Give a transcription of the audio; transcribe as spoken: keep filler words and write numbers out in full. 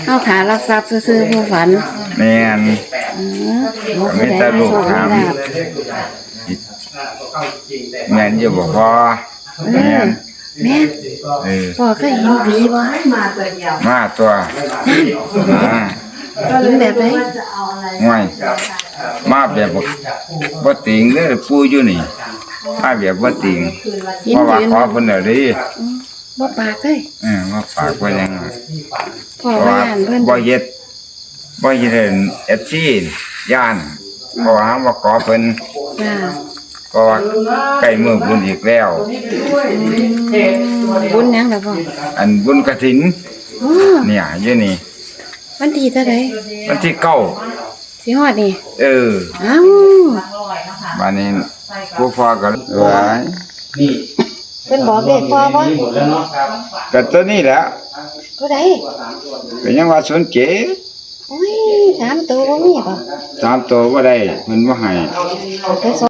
เฮาถ้าลักทรัพย์ซื่อๆผู้ฝัน แม่น อืม มีแต่ลูกถาม แม่นอยู่บ่พ่อ เออ แม่น แม่น เออ พ่อเคยเห็นผีบ่ มาตัว มา เห็นแบบไหน ห่วย มาแบบบ่ติงเด้อปู่อยู่นี่ มาแบบบ่ติง เห็น เพราะว่า ยืน ขอเพิ่นแล้วเด้ อืม บ่ปากเลย เออ บ่ปากบ่หยัง พ่อว่าย้านเพิ่น บ่เฮ็ด บ่เฮ็ดให้เอฟซีย้าน เพราะว่าเฮาบ่ขอเพิ่น จ้า เพราะว่าใกล้มื้อบุญอีกแล้ว อืม บุญหยังล่ะพ่อ อันบุญกฐิน อ๋อ เนี่ย อยู่นี่ วันที่เท่าใด วันที่เก้า สิฮอดนี่ เออ เอ้า บัดนี้ผู้พ่อก็ว่า เพิ่นบอกเลขพ่อบ่ ก็ตัวนี้แหละ ตัวใด ก็ยังว่าศูนย์เจ็ด อุ้ย สามตัวบ่มีบ่ สามตัวบ่ได้ เพิ่นบ่ให้ เอาไปสอง